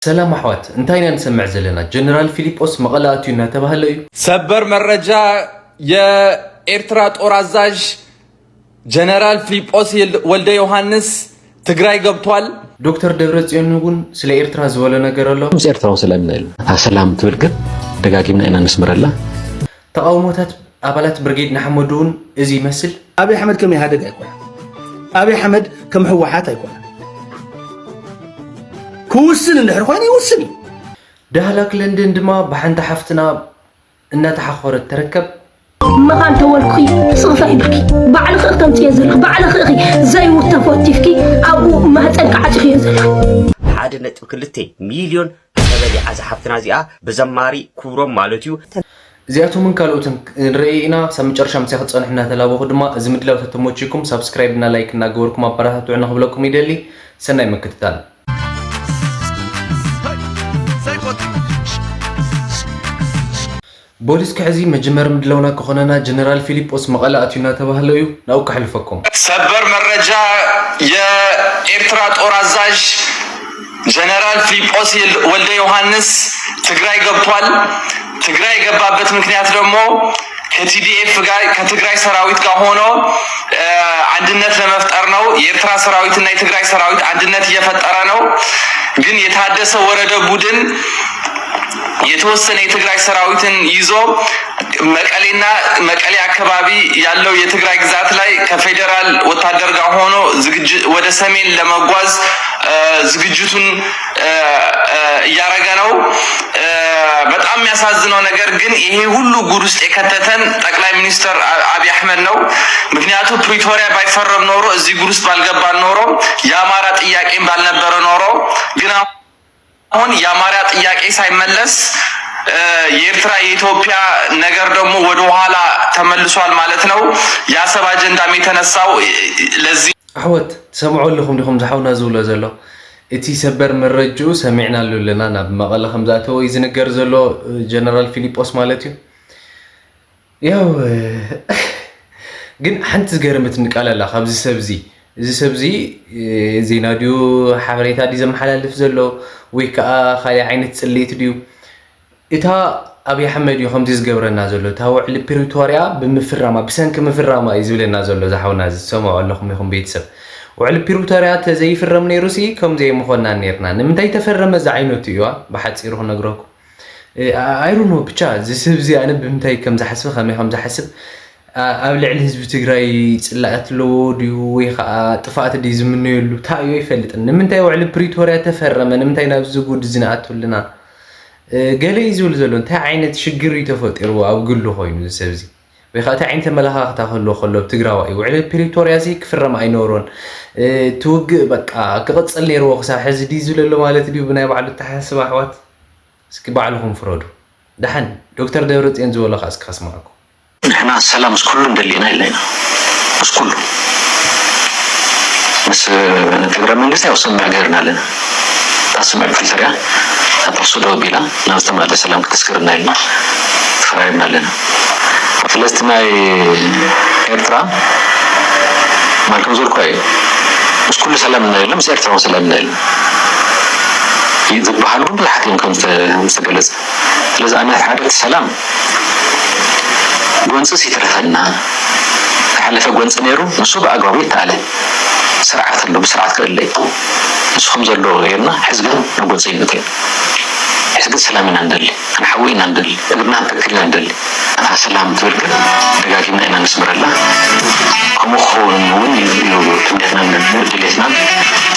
ሰላም ኣሕዋት፣ እንታይ ኢና ንሰምዕ ዘለና? ጀነራል ፊሊጶስ መቐለ ኣትዩ እናተባህለ እዩ። ሰበር መረጃ፣ የኤርትራ ጦር ኣዛዥ ጀነራል ፊሊጶስ የል-፣ ወልደ ዮሃንስ ትግራይ ገብቷል። ዶክተር ደብረጽዮን እውን ስለ ኤርትራ ዝበሎ ነገር ኣሎ። ምስ ኤርትራ እውን ሰላም ኢና ኢልና። እታ ሰላም ትብል ግን ደጋጊምና ኢና ነስምረላ። ተቓውሞታት ኣባላት ብርጌድ ንሓመዱ እውን እዚ ይመስል። ኣብይ ኣሕመድ ከም ኢህኣደግ ኣይኮነን። ኣብይ ኣሕመድ ከም ህወሓት ኣይኮነን። ክውስን እንድሕር ኮይኑ ይውስን እዩ። ዳህላክ ለንደን ድማ ብሓንቲ ሓፍትና እናተሓኾረት ትርከብ። መኻን ተወልኩኺ ስኽፋ ይብልኪ። ባዕልኺ ኢኺ ተምፅዮ ዘለኺ፣ ባዕልኺ ኢኺ ዘይውር ተፈቲፍኪ ኣብኡ ማህፀንኪ ዓፂኽዮ ዘለኺ። ሓደ ነጥቢ ክልተ ሚልዮን ተበሊዓ እዛ ሓፍትና እዚኣ ብዘማሪ ክብሮም ማለት እዩ። እዚኣቶምን ካልኦትን ንርኢ ኢና። ክሳብ መጨረሻ ምሳይ ክትፀንሑ እናተላበኹ ድማ እዚ ምድላው ተተመችኩም ሳብስክራይብ እና ላይክ እናገበርኩም ኣበረታትዑ ንክብለኩም ይደሊ። ሰናይ ምክትታል። ቦሊስ ክሕዚ መጀመሪ ምድላውና ከኾነና ጀነራል ፊሊጶስ መቐለ ኣትዩ እናተባህለ እዩ። ናብኡ ከሕልፈኩም። ሰበር መረጃ፣ የኤርትራ ጦር ኣዛዥ ጀነራል ፊሊጶስ የል-፣ ወልደ ዮሃንስ ትግራይ ገብቷል። ትግራይ የገባበት ምክንያት ደግሞ ከቲዲኤፍ ጋር ከትግራይ ሰራዊት ጋር ሆኖ፣ እ፣ አንድነት ለመፍጠር ነው። የኤርትራ ሰራዊትና የትግራይ ሰራዊት አንድነት እየፈጠረ ነው። ግን የታደሰ ወረደ ቡድን የተወሰነ የትግራይ ሰራዊትን ይዞ መቀሌና መቀሌ አካባቢ ያለው የትግራይ ግዛት ላይ ከፌዴራል ወታደር ጋር ሆኖ ዝግጅ-፣ ወደ ሰሜን ለመጓዝ፣ እ፣ ዝግጅቱን፣ እ፣ እ፣ እያረገ ነው። እ፣ በጣም የሚያሳዝነው ነገር ግን ይሄ ሁሉ ጉድ ውስጥ የከተተን ጠቅላይ ሚኒስትር አ-፣ አብይ አህመድ ነው። ምክንያቱ ፕሪቶሪያ ባይፈረም ኖሮ፣ እዚህ ጉድ ውስጥ ባልገባን ኖሮ፣ የአማራ ጥያቄም ባልነበረ ኖሮ፣ ግን አሁን የአማራ ጥያቄ ሳይመለስ፣ እ፣ የኤርትራ የኢትዮጵያ ነገር ደግሞ ወደ ኋላ ተመልሷል ማለት ነው። የአሰብ አጀንዳም የተነሳው ለዚህ ኣሕዋት፣ ትሰምዑ ኣለኹም ዲኹም ዝሓውና ዝብሎ ዘሎ? እቲ ሰበር መረጅኡ ሰሚዕናሉ ኣለና፣ ናብ መቐለ ከም ዝኣተወ እዩ ዝንገር ዘሎ፣ ጀነራል ፊሊጶስ ማለት እዩ። ያው፣ ግን ሓንቲ ዝገርመትኒ ቃል ኣላ ካብዚ ሰብ እዚ። እዚ ሰብ እዚ፣ ዜና ድዩ ሓበሬታ ድዩ ዘመሓላልፍ ዘሎ፣ ወይ ከዓ ካልእ ዓይነት ጽልኢት ድዩ? እታ ኣብይ ኣሕመድ እዩ ከምዚ ዝገብረና ዘሎ። እታ ውዕሊ ፕሪቶርያ ብምፍራማ፣ ብሰንኪ ምፍራማ እዩ ዝብለና ዘሎ። እዛ ሓውና እዚ ትሰምዑ ኣለኹም ኢኹም ቤተሰብ። ውዕሊ ፕሪቶርያ ተዘይፍረም ነይሩሲ ከምዚ ኣይምኾንናን ነይርና። ንምንታይ ተፈረመ እዚ ዓይነቱ እዩዋ? ብሓፂሩ ክነግረኩም። እ፣ ኣ-፣ I don't know፣ ብቻ እዚ ሰብ እዚ ኣነ ብምንታይ ከም ዝሓስብ፣ ከመይ ከም ዝሓስብ፣ ኣ-፣ ኣብ ልዕሊ ህዝቢ ትግራይ ፅላኣት ኣለዎ ድዩ ወይ ከዓ ጥፍኣት ድዩ ዝምነየሉ? እንታይ እዩ ኣይፈልጥን። ንምንታይ ውዕሊ ፕሪቶርያ ተፈረመ? ንምንታይ ናብዚ ጉድ እዚ ንኣቱ ኣለና? እ፣ ገለ እዩ ዝብል ዘሎ። እንታይ ዓይነት ሽግር እዩ ተፈጢርዎ ኣብ ግሉ ኮይኑ እዚ ሰብ እዚ? ወይ ከዓ እንታይ ዓይነት ኣመለኻኽታ ክህልዎ ከሎ ኣብ ትግራዋይ? ውዕሊ ፕሪቶርያ እዚ ክፍረም ኣይነበሮን። እ፣ እቲ ውግእ በቃ ክቕፅል ነይርዎ ክሳብ ሕዚ ድዩ ዝብል ኣሎ ማለት ድዩ? ብናይ ባዕሉ ኣተሓሳስባ ኣሕዋት? እስኪ ባዕልኹም ፍረዱ። ደሓን ዶክተር ደብረፅዮን ዝበሎ ከዓ እስኪ ከስምዓኩም። ንሕና ሰላም ምስ ኩሉ እንደሊ ኢና ኢልና ኢና። ምስ ኩሉ። ምስ ትግራይ መንግስቲ ያው ስምምዕ ገይርና ኣለና። እታ ስምምዕ ፕሪቶርያ እታ ጥቕሱ ደው ኣቢላ ናብ ዝተመልሰ ሰላም ክትስግርና ኢልና ተፈራሪምና ኣለና። ስለዚ እቲ ናይ ኤርትራ ማለት ከም ዝበልኩ እዩ። ምስ ኩሉ ሰላም ኢና ኢልና፣ ምስ ኤርትራ እውን ሰላም ኢና ኢልና። ይህ ዝበሃል እውን ብዙሓት እዮም ከም ዝተ-፣ ዝተገለጸ። ስለዚ ኣነ ሓደ እቲ ሰላም ጎንፂ ይትረፈና። ዝሓለፈ ጎንፂ ነይሩ፣ ንሱ ብኣግባቡ ይተኣለ። ስርዓት ኣሎ፣ ብስርዓት ክእለ እዩ። ንሱ ከም ዘሎ ጌርና፣ ሕዚ ግን ናብ ጎንፂ ይመፅእ። ሕዚ ግን ሰላም ኢና ንደሊ፣ ክንሓዊ ኢና ንደሊ፣ እግርና ክንተክል ኢና ንደሊ። እታ ሰላም ትብል ግን ደጋጊምና ኢና ነስምረላ። ከምኡ ክኸውን እውን እዩ፣ እዩ ትምኒትና፣ ድሌትና።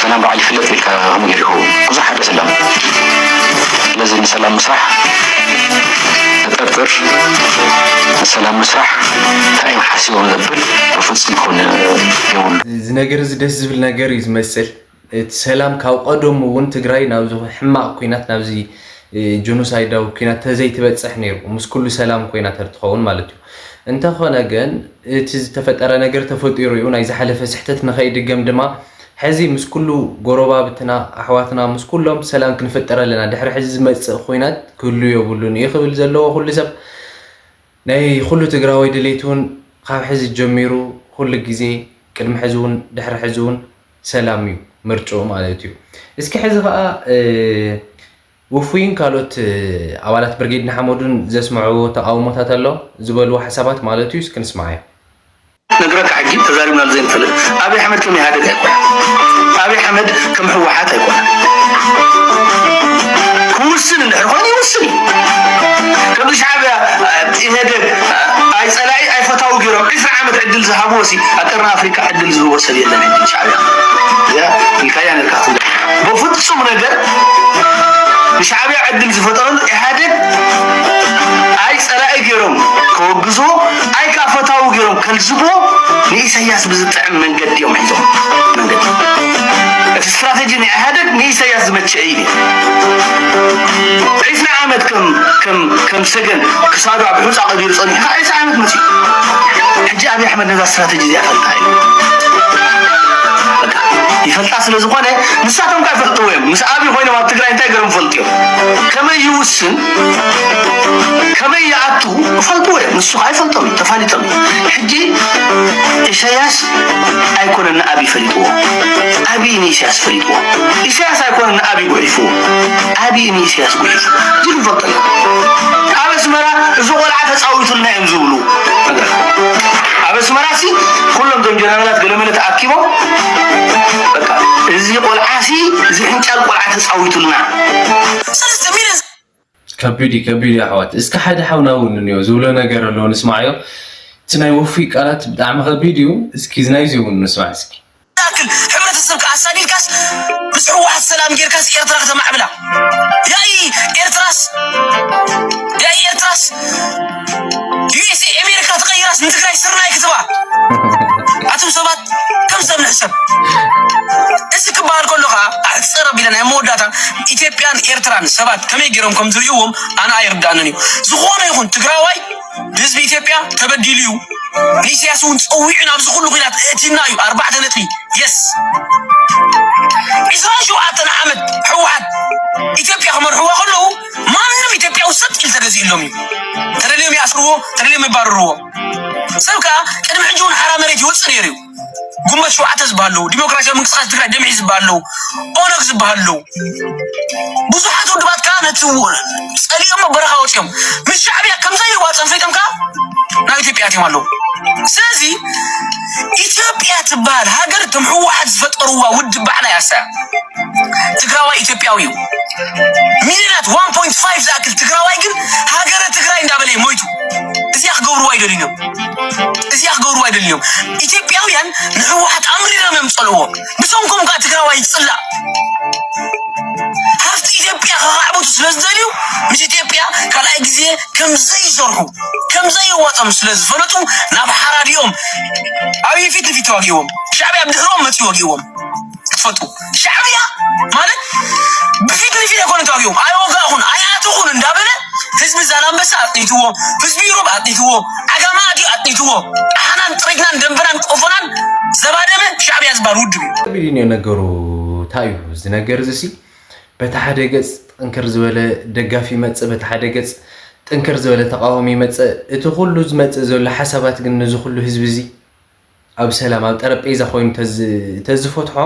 ሰላም በዓል ይፍለጥ ኢልካ ከምኡ ገይሩ ይኸውን። ብዙሕ ሓደ ሰላም። ስለዚ ንሰላም ምስራሕ ንጠርጥር፣ ንሰላም ምስራሕ እንታይ እዮም ሓሲቦም ዘብል ብፍጹም ክኸውን የብሉ። እዚ ነገር እዚ ደስ ዝብል ነገር እዩ ዝመስል። እቲ ሰላም ካብ ቀደሙ እውን ትግራይ ናብዚ ሕማቕ ኲናት፣ ናብዚ፣ እ፣ ጀኖሳይዳዊ ኲናት ተዘይትበፅሕ ነይሩ፣ ምስ ኩሉ ሰላም ኮይና ተትኸውን ማለት እዩ። እንተኾነ ግን እቲ ዝተፈጠረ ነገር ተፈጢሩ እዩ። ናይ ዝሓለፈ ስሕተት ንኸይድገም ድማ ሕዚ ምስ ኩሉ ጎረባብትና፣ ኣሕዋትና፣ ምስ ኩሎም ሰላም ክንፍጠር ኣለና። ድሕሪ ሕዚ ዝመፅእ ኲናት ክህሉ የብሉን እዩ ክብል ዘለዎ ኩሉ ሰብ። ናይ ኩሉ ትግራዋይ ድሌት እውን ካብ ሕዚ ጀሚሩ ኩሉ ግዜ ቅድሚ ሕዚ እውን ድሕሪ ሕዚ እውን ሰላም እዩ ምርጭኡ ማለት እዩ። እስኪ ሕዚ ከዓ፣ እ፣ ውፉይን ካልኦት ኣባላት ብርጌድ ንሓመዱን ዘስምዕዎ ተቓውሞታት ኣሎ ዝበልዎ ሓሳባት ማለት እዩ። እስኪ ንስማዓዮ። ነግረካ ሕጂ ተዛሪብናሉ ዘይንፈልጥ ኣብይ ኣሕመድ ከም ኢህኣደግ ኣይኮነ። ኣብይ ኣሕመድ ከም ህወሓት ኣይኮነ። ክውስን እንድሕር ኮይኑ ይውስን እዩ። ከምዚ ሻዕብያ ኢህደግ ኣይ ፀላኢ ኣይ ፈታዊ ገይሮም ዕስራ ዓመት ዕድል ዝሃብዎ ሲ ኣብ ቀርኒ ኣፍሪካ ዕድል ዝህብዎ ሰብ የለን። ሕጂ ሻዕብያ እዚኣ ኢልካያ ነርካ ትብሎ በፍፁም ነገር ንሻዕብያ ዕድል ዝፈጠረሉ ኢህኣደግ ኣይ ፀላኢ ገይሮም ከወግዝዎ ኣይ ከዓ ፈታዊ ገይሮም ከልዝብዎ ንኢሳያስ ብዝጥዕም መንገዲ እዮም ሒዞም መንገዲ እቲ ስትራተጂ ናይ ኢህኣደግ ንኢሳያስ ዝመቸ እዩ። ዕስራ ዓመት ከም ከም ከም ሰገን ክሳዱ ኣብ ሑፃ ቀቢሩ ፀኒሑ ከዓ ዕስራ ዓመት መፅዩ። ሕጂ ኣብይ ኣሕመድ ነዛ ስትራተጂ እዚኣ ፈልጣ እዩ። በቃ ይፈልጣ ስለ ዝኾነ ንሳቶም ከዓ ይፈልጥዎ እዮም። ምስ ኣብይ ኮይኖም ኣብ ትግራይ እንታይ ገይሮም ይፈልጡ እዮም። ከመይ ይውስን ከመይ ይኣቱ ይፈልጥዎ እዮም። ንሱ ከዓ ይፈልጦም እዩ፣ ተፋሊጦም እዩ። ሕጂ ኢሳያስ ኣይኮነን ንኣብይ ፈሊጥዎ፣ ኣብይ ንኢሳያስ ፈሊጥዎ። ኢሳያስ ኣይኮነን ንኣብይ ጉሒፍዎ፣ ኣብይ ንኢሳያስ ጉሒፍዎ። እዚ ክንፈልጦ ኣለና። ኣብ ኣስመራ እዚ ቆልዓ ተፃዊቱልና እዮም ዝብሉ። ኣብ ኣስመራ ሲ ኩሎም እዞም ጀነራላት ገለመለ ተኣኪቦም በቃ እዚ ቆልዓ ሲ እዚ ሕንጫል ቆልዓ ተፃዊቱልና ሰለስተ ሚልዮን ከቢድ እዩ፣ ከቢድ እዩ ኣሕዋት። እስኪ ሓደ ሓውና እውን እኒኦ ዝብሎ ነገር ኣሎ ንስማዓዮ። እቲ ናይ ወፉይ ቃላት ብጣዕሚ ከቢድ እዩ። እስኪ እዚ ናይዚ እውን ንስማዕ እስኪ። ዝኣክል ሕብረተሰብካ ኣሳዲድካስ ምስ ህወሓት ሰላም ጌርካስ ኤርትራ ከተማዕብላ? ያኢ ኤርትራስ ያኢ ኤርትራስ ዩኤስኤ ኣሜሪካ ትቐይራስ ንትግራይ ስርናይ ክትባ? ኣቱም ሰባት ከም ሰብ ንሕሰብ። እዚ ክበሃል ከሎ ከዓ ኣሕፅር ኣቢለ ናይ መወዳእታ ኢትዮጵያን ኤርትራን ሰባት ከመይ ገይሮም ከም ዝርእይዎም ኣነ ኣይርዳእንን እዩ። ዝኾነ ይኹን ትግራዋይ ህዝቢ ኢትዮጵያ ተበዲሉ እዩ። ንኢሳያስ እውን ፀዊዑ ናብዚ ኩሉ ኲናት እእቲና እዩ። ኣርባዕተ ነጥቢ የስ ዕስራን ሸውዓተን ዓመት ህወሓት ኢትዮጵያ ክመርሕዋ ከለዉ ማንም ኢትዮጵያዊ ሰጥ ኢሉ ተገዚእሎም እዩ። ተደልዮም ይኣስርዎ፣ ተደልዮም ይባርርዎ። ሰብ ከዓ ቅድሚ ሕጂ እውን ሓራ መሬት ይወፅእ ነይሩ እዩ። ጉንበት ሸውዓተ ዝበሃል ኣለዉ፣ ዲሞክራሲያዊ ምንቅስቃስ ትግራይ ደምሒ ዝበሃል ኣለዉ፣ ኦነግ ዝበሃል ኣለዉ። ብዙሓት ውድባት ከዓ ነቲ ጸሊኦም በረኻ ወፂኦም ምስ ሻዕብያ ከም ዘይዋፀም ፈሊጦም ከዓ ናብ ኢትዮጵያ ኣትዮም ኣለዉ። ስለዚ ኢትዮጵያ ትበሃል ሃገር እቶም ህወሓት ዝፈጠርዋ ውድብ ባዕላ እያ። ትግራዋይ ኢትዮጵያዊ እዩ። ሚልዮናት ዋን ፖይንት ፋይቭ ዝኣክል ትግራዋይ ግን ሃገረ ትግራይ እንዳበለ እዩ ሞይቱ። እዚኣ ክገብርዋ ኣይደልዩን እዮም። እዚኣ ክገብርዋ ኣይደልዩን እዮም። ኢትዮጵያውያን ንህወሓት ኣምሪሮም እዮም ዝፀልእዎ። ብሰንኮም ከዓ ትግራዋይ ይፅላእ። ሃፍቲ ኢትዮጵያ ከኻዕብቱ ስለ ዝደልዩ ምስ ኢትዮጵያ ካልኣይ ግዜ ከም ዘይሰርሑ ከም ዘየዋፅኦም ስለ ዝፈለጡ ናብ ሓራዲኦም ኣብይ ፊት ንፊት ተዋጊእዎም። ሻዕብያ ብድሕሮም መፅዩ ወጊእዎም። ክትፈልጡ ሻዕብያ ማለት ብፊት ንፊት ኣይኮነ ተዋጊኦም ኣይወጋእኹን ኣይኣተኹን እንዳበለ ህዝቢ ዛላምበሳ ኣጥኒትዎ፣ ህዝቢ ሮብ ኣጥኒትዎ፣ ዓጋመ ኣትዩ ኣጥኒትዎ። ኣሓናን ጥሪትናን ደንበናን ቆፎናን ዘባደመ ሻዕብያ ዝበሃል ውድብ እዩ። ከቢድ እዩ ነገሩ። እንታይ እዩ እዚ ነገር እዚ ሲ? በቲ ሓደ ገፅ ጥንክር ዝበለ ደጋፊ ይመፅእ፣ በቲ ሓደ ገፅ ጥንክር ዝበለ ተቃዋሚ ይመፅእ። እቲ ኩሉ ዝመፅእ ዘሎ ሓሳባት ግን ነዚ ኩሉ ህዝቢ እዚ ኣብ ሰላም ኣብ ጠረጴዛ ኮይኑ ተዝ- ተዝፈትሖ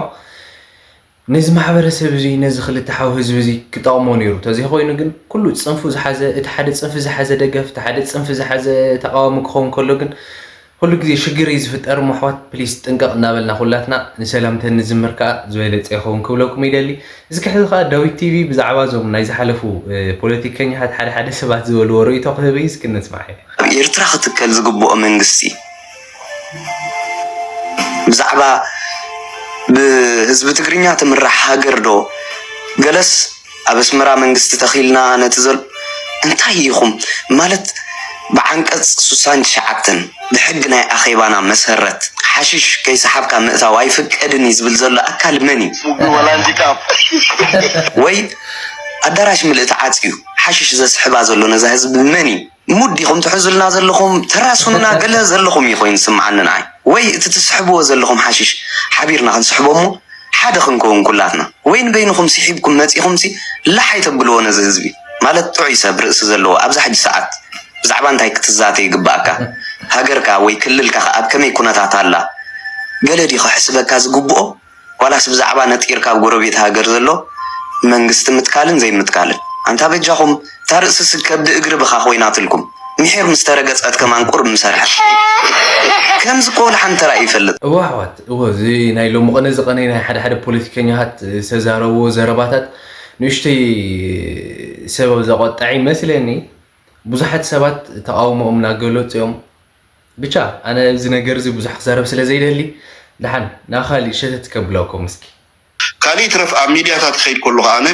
ነዚ ማሕበረሰብ እዚ ነዚ ክልተ ሓው ህዝቢ እዚ ክጠቕሞ ነይሩ። ተዘይኮይኑ ግን ኩሉ ፅንፉ ዝሓዘ እቲ ሓደ ፅንፊ ዝሓዘ ደገፍ እቲ ሓደ ፅንፊ ዝሓዘ ተቃዋሚ ክኸውን ከሎ ግን ኩሉ ግዜ ሽግር እዩ ዝፍጠር። እሞ ኣሕዋት ፕሊስ ጥንቀቕ እናበልና ኩላትና ንሰላም ተንዝምር ከዓ ዝበለፀ ይኸውን ክብለኩም ይደሊ። እዚ ክሕዚ ከዓ ዳዊት ቲቪ ብዛዕባ እዞም ናይ ዝሓለፉ ፖለቲከኛታት ሓደ ሓደ ሰባት ዝበልዎ ርእይቶ ክህብ እዩ። እስኪ ንስማዕ። ኣብ ኤርትራ ክትከል ዝግብኦ መንግስቲ ብዛዕባ ብህዝቢ ትግርኛ ትምራሕ ሃገር ዶ ገለስ ኣብ ኣስመራ መንግስቲ ተኺልና ነቲ ዘሎ እንታይ ኢኹም ማለት ብዓንቀጽ ሱሳን ትሽዓተን ብሕጊ ናይ ኣኼባና መሰረት ሓሽሽ ከይሰሓብካ ምእታው ኣይፍቀድን እዩ ዝብል ዘሎ ኣካል መን እዩ? ወይ ኣዳራሽ ምልእቲ ዓጽዩ ሓሽሽ ዘስሕባ ዘሎ ነዛ ህዝቢ መን እዩ? ሙድ ዲኹም ትሕዙልና ዘለኹም ተራሱንና ገለ ዘለኹም እዩ ኮይኑ ዝስምዓኒ ንዓይ። ወይ እቲ ትስሕብዎ ዘለኹም ሓሽሽ ሓቢርና ክንስሕቦ እሞ ሓደ ክንከውን ኩላትና ወይ ንበይንኹም ስሒብኩም መጺኹምሲ ላሕ ኣይተብልዎ ነዚ ህዝቢ ማለት ጥዑይ ሰብ ርእሲ ዘለዎ ኣብዛ ሕጂ ሰዓት ብዛዕባ እንታይ ክትዛተ ይግባኣካ ሃገርካ ወይ ክልልካ ኣብ ከመይ ኩነታት ኣላ ገለ ድዩ ክሕስበካ ዝግብኦ ዋላስ ብዛዕባ ነጢርካ ኣብ ጎረቤት ሃገር ዘሎ መንግስቲ ምትካልን ዘይምትካልን ኣንታ በጃኹም፣ እታ ርእስስ ከብዲ እግሪ ብኻ ኮይናትልኩም። ምሒር ምስ ተረገጸት ከማን ቁሩብ ምሰርሐት። ከምዚ እኮ ወላ ሓንቲ ተራእዩ ይፈልጥ። እወ ኣሕዋት፣ እወ፣ እዚ ናይ ሎሚ ቅነ ዝቐነይ ናይ ሓደ ሓደ ፖለቲከኛታት ዝተዛረብዎ ዘረባታት ንእሽተይ ሰብ ዘቖጥዐ ይመስለኒ። ብዙሓት ሰባት ተቓውሞኦም እናገለጹ እዮም። ብቻ ኣነ እዚ ነገር እዚ ብዙሕ ክዛረብ ስለ ዘይደሊ፣ ደሓን ናብ ካሊእ ሸተት ከብለኩም እስኪ። ካሊእ ይትረፍ ኣብ ሚድያታት ክኸይድ ከለኹ ኣነ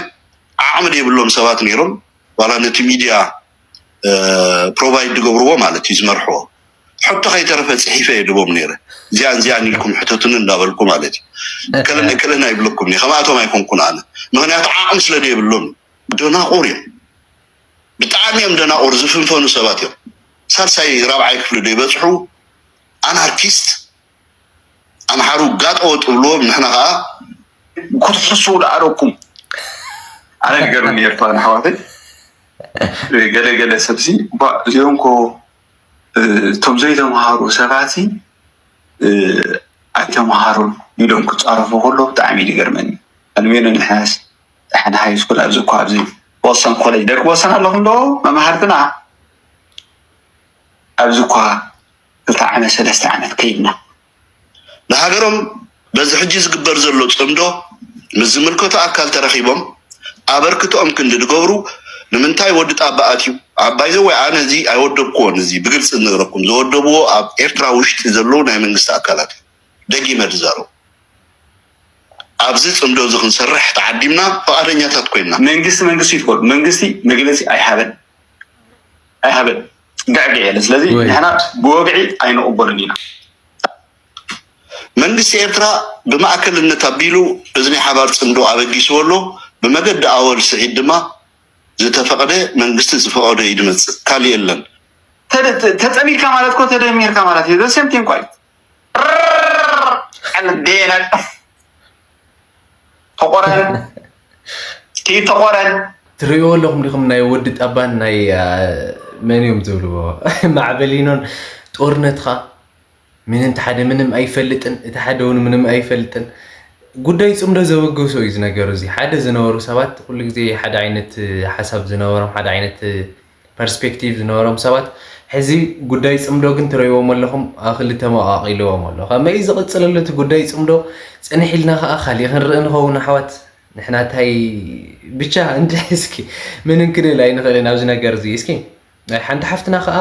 ዓቕሚ ዘይብሎም ሰባት ነይሮም፣ ዋላ ነቲ ሚድያ ፕሮቫይድ ዝገብርዎ ማለት እዩ ዝመርሕዎ። ሕቶ ከይተረፈ ፅሒፈ እየ ድቦም ነይረ። እዚኣን እዚኣን ኢልኩም ሕተቱኒ እንዳበልኩ ማለት እዩ። ከለን ከለን ኣይብለኩም እየ፣ ከምኣቶም ኣይኮንኩን ኣነ። ምክንያቱ ዓቕሚ ስለ ዘይብሎም እዩ። ደናቑር እዮም፣ ብጣዕሚ እዮም ደናቑር፣ ዝፍንፈኑ ሰባት እዮም። ሳልሳይ ራብዓይ ክፍሊ ዘይበፅሑ ኣናርኪስት ኣምሓሩ ጋጠ ወጥ ብልዎም፣ ንሕና ከዓ ክትሕስዉ ዳኣረኩም። ኣነ ንገርኒ ኤርትራን ኣሕዋተይ፣ ገለ ገለ ሰብሲ እባ እዚኦም ኮ እቶም ዘይተምሃሩ ሰባትሲ ኣይተምሃሩን ኢሎም ክፃረፉ ከሎ ብጣዕሚ እዩ ዝገርመኒ። ኣልሜኖ ንሕናስ ንሓና ሃይ ስኩል ኣብዚ እኳ ኣብዚ ወሰን ኮሌጅ ደቂ ወሰን ኣለኹም ዶ መምሃርትና? ኣብዚ እኳ ክልተ ዓመት ሰለስተ ዓመት ከይድና። ንሃገሮም በዚ ሕጂ ዝግበር ዘሎ ፅምዶ ምስ ዝምልከቶ ኣካል ተረኺቦም ኣበርክቶኦም ክንዲ ዝገብሩ። ንምንታይ ወዲ ጣባ ኣትዩ? ኣብ ባይዘወይ ኣነ እዚ ኣይወደብክዎን፣ እዚ ብግልፂ ዝነግረኩም፣ ዝወደብዎ ኣብ ኤርትራ ውሽጢ ዘለዉ ናይ መንግስቲ ኣካላት እዮም። ደጊመ ዝዛረቡ ኣብዚ ፅምዶ እዚ ክንሰርሕ ተዓዲምና ፍቓደኛታት ኮይንና። መንግስቲ መንግስቲ ይትበሉ መንግስቲ መግለፂ ኣይሃበን ኣይሃበን ጋዕግዕ የለ። ስለዚ ወይ። ንሕና ብወግዒ ኣይንቕበሉን ኢና። መንግስቲ ኤርትራ ብማእከልነት ኣቢሉ እዚ ናይ ሓባር ፅምዶ ኣበጊስዎ ኣሎ። ብመገዲ ኣወል ስዒድ ድማ ዝተፈቕደ መንግስቲ ዝፈቐዶ እዩ ዝመፅእ፣ ካሊእ የለን። ተደ- ተ- ተፀሚድካ ማለት እኮ ተደሚርካ ማለት እዩ። ዘሴምቲን ኳይት ተቆረን ቲ ተቆረን ትርእይዎ ኣለኹም ዲኹም? ናይ ወዲ ጠባን ናይ አ፣ መን እዮም ዝብልዎ? ማዕበሊኖን ጦርነትኻ ምንም እቲ ሓደ ምንም ኣይፈልጥን፣ እቲ ሓደ እውን ምንም ኣይፈልጥን። ጉዳይ ጽምዶ ዘበገሶ እዩ እዚ ነገር እዚ። ሓደ ዝነበሩ ሰባት ኩሉ ግዜ ሓደ ዓይነት ሓሳብ ዝነበሮም፣ ሓደ ዓይነት ፐርስፔክቲቭ ዝነበሮም ሰባት፣ ሕዚ ጉዳይ ጽምዶ ግን ትርእይዎም ኣለኹም፣ ኣብ ክልተ መቓቒልዎም ኣሎ። ከመይ ዝቕጽል ኣሎ እቲ ጉዳይ ጽምዶ? ጽንሕ ኢልና ኸኣ ካሊእ ክንርኢ ንኸውን ኣሕዋት። ንሕና እንታይ ብቻ እንድዒ እስኪ ምንም ክንብል ኣይንኽእልን ኣብዚ ነገር እዚ። እስኪ ሓንቲ ሓፍትና ኸኣ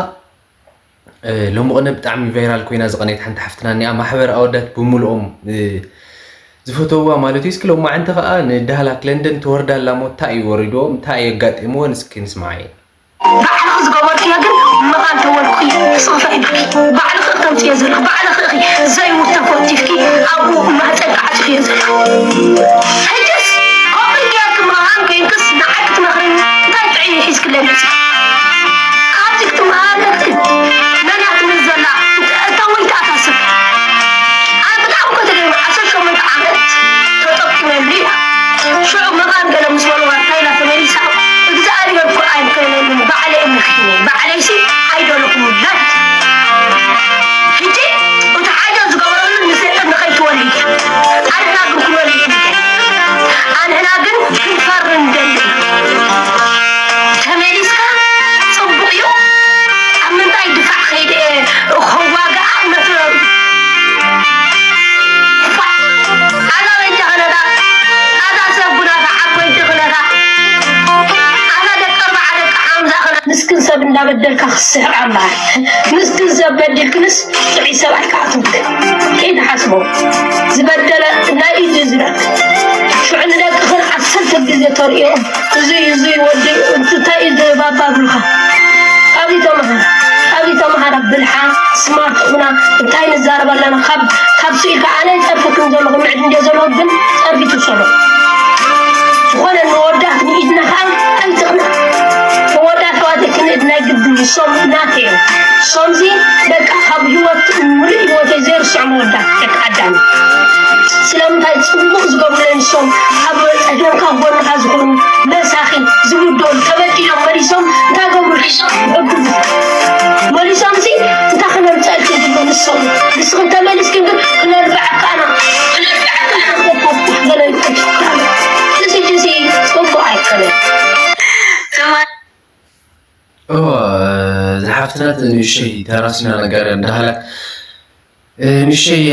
እ፣ ሎሚ ቅነ ብጣዕሚ ቫይራል ኮይና ዝቐነየት ሓንቲ ሓፍትና እኒኣ። ማሕበር ኣወዳት ብምልኦም፣ እ፣ ዝፈተውዋ ማለት እዩ። እስኪ ሎማዓንቲ ኸኣ ንዳህላክ ለንደን ትወርዳ ኣላ እሞ እንታይ እዩ ወሪድዎም? እንታይ እዩ ኣጋጢምወን? እስኪ ንስማዓዮ። ባዕልኺ ዝገበርክዮ ግን መቓን ተወልኩኺ ትስኽፍዒ ኣለኺ። ባዕልኺ እኺ ተምፅዮ ዘለኺ፣ ባዕልኺ እኺ ዘይውተ ፈቲፍኪ ኣብኡ ማህፀንኪ ዓፂኽዮ ዘለኺ። ሕጅስ ከምኡ ጌርኪ መቓን ኮይንክስ ንዓይ ክትመኽርኒ እንታይ ጥዑይ ሒዝክለይ መፂእኪ? ካብዚ ክትመሃር ከለኺ መን እያ ትብል ዘላ? እታ ወይታ እታ ሰብ? ኣነ ብጣዕሚ እኮ ተገርመ። ዓሰርተ ሸሞንተ ዓመት ተጠቂመሉ እያ። ሽዑ መቓን ገለ ምስ በልዋ እንታይ ኢላ ተመሊሳ? እግዚኣብሔር እኮ ኣይከለሉን፣ ባዕለይ እምኺኒ፣ ባዕለይሲ ኣይደለኹን ኢላ። ሕጂ እቲ ሓደ ዝገበረሉ ንስዒ ንኸይትወልድ ኣንሕና ግን ክንወልድ ንደሊ። ኣንሕና ግን ክንፈሪ ንደሊ። ተመሊስካ ጽቡቕ እዩ። ኣብ ምንታይ ድፋዕ ከይደ እየ ክዋጋኣ መትረሩ። ፋዕ! ኣዛ በጃ ክነታ፣ ኣዛ ሰብ ጉዳታ ዓበይቲ ክነታ፣ ኣዛ ደቂ ኣርባዓ ደቂ ሓምሳ ክነታ። ምስኪን ሰብ እንዳበደልካ ክስሕቕ እምበኣር፣ ምስኪን ሰብ በዲልክንስ ጥዑይ ሰብ ኣይከኣትውክ። ከይትሓስቦ። ዝበደለ ናይ ኢዱ ዝረክ። ሽዑ ንደቅኽን ዓሰርተ ግዜ ተርእዮም። እዙይ፣ እዙይ ወዲ፣ እንታይ እዩ ባባ ብልኻ? ካብዚ ተምሃር፣ ካብዚ ተምሃር። ብልሓ፣ ስማርት ኹና። እንታይ ንዛረብ ኣለና? ካብ፣ ካብ ስኢልካ ኣነ ጸርፊ ክም ዘለኹ ምዕድ እንደ ዘለኹ ግን ጸርፊ ትውሰዶ። ዝኾነ ንወዳት ንኢድና ኸዓ ኣይትቕና። ንወዳት ኣሕዋተይ ክንእድ ናይ ግድን እዩ። ሶም ናተይ እዮም። ሶምዚ በቃ ካብ ህይወት፣ ሙሉእ ህይወተይ ዘይርስዖ መወዳት ደቂ ኣዳም። ስለምንታይ ጽቡቕ ዝገብሩለይ ንሶም፣ ኣብ ጸገምካ ጎንኻ ዝኾኑ፣ መሳኺ፣ ዝብደሉ፣ ተበዲሎም መሊሶም እንታይ ገብሩ? ይሕግዙ። መሊሶምሲ እንታይ ክነምጸልኪ ዝብሉ ንሶም። ንስኽን ተመሊስክን ግን ክነልብዓካ ኢና። ክነልብዓካ ኢና። ገለ ይፈጥሩካ። እዚ ሕጂ ጽቡቕ ኣይኮነን። እወ፣ ዝሓፍትና ንእሽተይ ተራሲና ነገር እንዳሃላት ንእሽተይ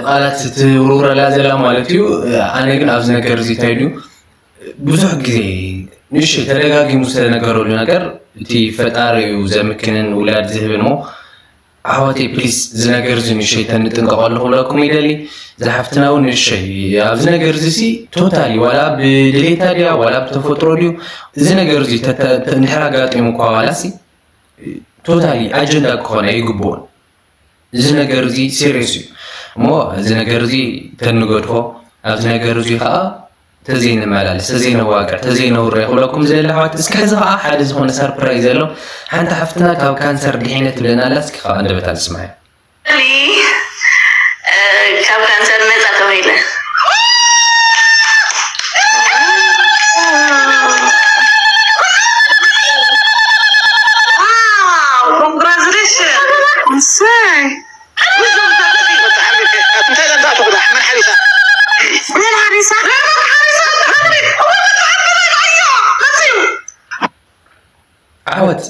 ቃላት ትውርውረላ ዘላ ማለት እዩ። ኣነ ግን ኣብዚ ነገር እዚ እንታይ ድዩ ብዙሕ ግዜ ንእሽተይ ተደጋጊሙ ዝተነገረሉ ነገር፣ እቲ ፈጣሪ እዩ ዘምክንን ውላድ ዝህብን እሞ፣ ኣሕዋተይ ፕሊስ እዚ ነገር እዚ ንእሽተይ ተንጥንቀቐሉ ክብለኩም ይደሊ። ዝሓፍትና እውን ንእሽተይ ኣብዚ ነገር እዚ ሲ ቶታሊ ዋላ ብድሌታ ድያ ዋላ ብተፈጥሮ ድዩ እዚ ነገር እዚ እንድሕር ኣጋጢሙ እኳ ዋላ ሲ ቶታሊ ኣጀንዳ ክኾን ኣይግብኦን። እዚ ነገር እዚ ሲሪየስ እዩ እሞ፣ እዚ ነገር እዚ ተንገድፎ፣ ኣብዚ ነገር እዚ ከዓ ተዘይንመላለስ፣ ተዘይነዋግዕ፣ ተዘይነውረ ክብለኩም ዝደሊ ኣሕዋት፣ እስኪ ሕዚ ከዓ ሓደ ዝኾነ ሰርፕራይዝ ኣሎ። ሓንቲ ሓፍትና ካብ ካንሰር ድሒነ ትብለና ኣላ። እስኪ ከዓ እንደበታ ንስማያ። ካብ ካንሰር ነፃ ተባሂለ። ዓወት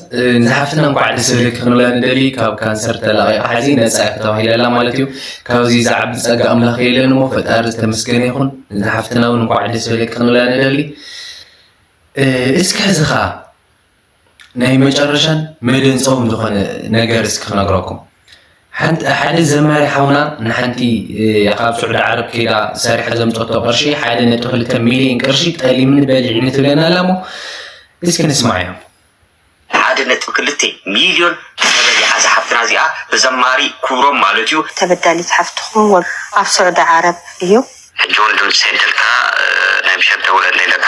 ንዝሓፍትና እንኳዕ ደስ በለኪ ክንብላ ንደሊ። ካብ ካንሰር ተላቒቓ ሕዚ ነፃ እያ ተባሂላ ኣላ ማለት እዩ። ካብዚ ዝዓቢ ፀጋ ኣምላኽ የለን እሞ ፈጣሪ ዝተመስገነ ይኹን። ንዝሓፍትና እውን እንኳዕ ደስ በለኪ ክንብላ ንደሊ። እስኪ ሕዚ ኸዓ ናይ መጨረሻን መደንፀውን ዝኾነ ነገር እስኪ ክነግረኩም። ሓደ ዘማሪ ሓውና ንሓንቲ ካብ ስዑዲ ዓረብ ከይዳ ሰሪሓ ዘምፀቶ ቅርሺ ሓደ ነጥቢ ክልተ ሚሊዮን ቅርሺ ጠሊምኒ በሊዕኒ ትብለና ኣላ እሞ እስኪ ንስማዓዮ። ሓደ ነጥቢ ክልተ ሚልዮን ተበሊዓ እዛ ሓፍትና እዚኣ ብዘማሪ ክብሮም ማለት እዩ። ተበዳሊት ሓፍትኹም ወል ኣብ ስዑዲ ዓረብ እዩ። ሕጂ እውን ድምፂ ሰደልካ ናይ ምሸት ደውለለይ ኢለካ።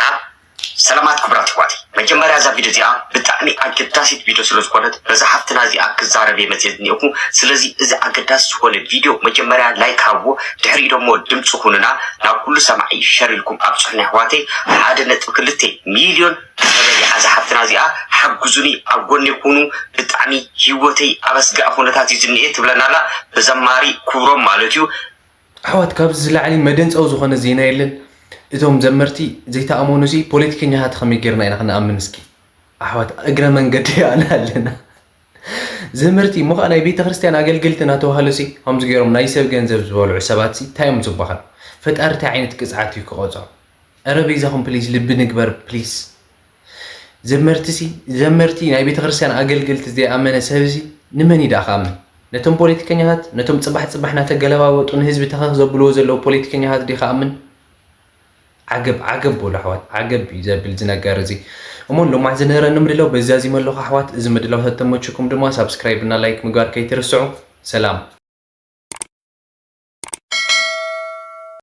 ሰላማት ክቡራት ኣሕዋተይ፣ መጀመርያ እዛ ቪድዮ እዚኣ ብጣዕሚ ኣገዳሲት ቪድዮ ስለ ዝኾነት በዛ ሓፍትና እዚኣ ክዛረብ እየ መፅየ ዝኒኦኩ። ስለዚ እዚ ኣገዳሲ ዝኾነ ቪድዮ መጀመርያ ላይክ ሃብዎ፣ ድሕሪኡ ደሞ ድምፂ ኩኑና ናብ ኩሉ ሰማዒ ሸር ኢልኩም ኣብፅሑኒ ኣሕዋተይ። ሓደ ነጥቢ ክልተ ሚልዮን ተበሊዓ እዛ ሓፍትና እዚኣ፣ ሓግዙኒ ኣብ ጎነይ ኩኑ፣ ብጣዕሚ ሂወተይ ኣብ ኣስጋኢ ኩነታት እዩ ዝኒኤ ትብለና ኣላ ብዘማሪ ክብሮም ማለት እዩ። ኣሕዋት ካብዚ ዝላዕሊ መደንፀዊ ዝኾነ ዜና የለን። እቶም ዘመርቲ ዘይተኣመኑ ሲ ፖለቲከኛታት ከመይ ጌርና ኢና ክንኣምን እስኪ ኣሕዋት እግረ መንገዲ ኣና ኣለና። ዘመርቲ እሞ ከዓ ናይ ቤተክርስትያን ኣገልገልቲ እናተባህሉ ሲ ከምዚ ገይሮም ናይ ሰብ ገንዘብ ዝበልዑ ሰባት ሲ እንታይ እዮም ዝበሃሉ? ፈጣሪ እንታይ ዓይነት ቅፅዓት እዩ ክቐፅዖም? ኧረ በይዛኹም ፕሊስ ልቢ ንግበር ፕሊስ። ዘመርትሲ ዘመርቲ ናይ ቤተክርስትያን ኣገልገልቲ ዘይኣመነ ሰብሲ ንመን እዩ ደኣ ክኣምን? ነቶም ፖለቲከኛታት ነቶም ፅባሕ ፅባሕ ናተገለባበጡ ንህዝቢ ተኸኽ ዘብልዎ ዘለዉ ፖለቲከኛታት ድዩ ክኣምን? ዓገብ ዓገብ በሉ ኣሕዋት ዓገብ እዩ ዘብል እዚ ነገር እዚ። እሞ ሎማዕ ዝነበረኒ ምድላው በዚ ኣዚመ ኣለኹ ኣሕዋት። እዚ ምድላው ተተመችኩም ድማ ሳብስክራይብ እና ላይክ ምግባር ከይትርስዑ። ሰላም።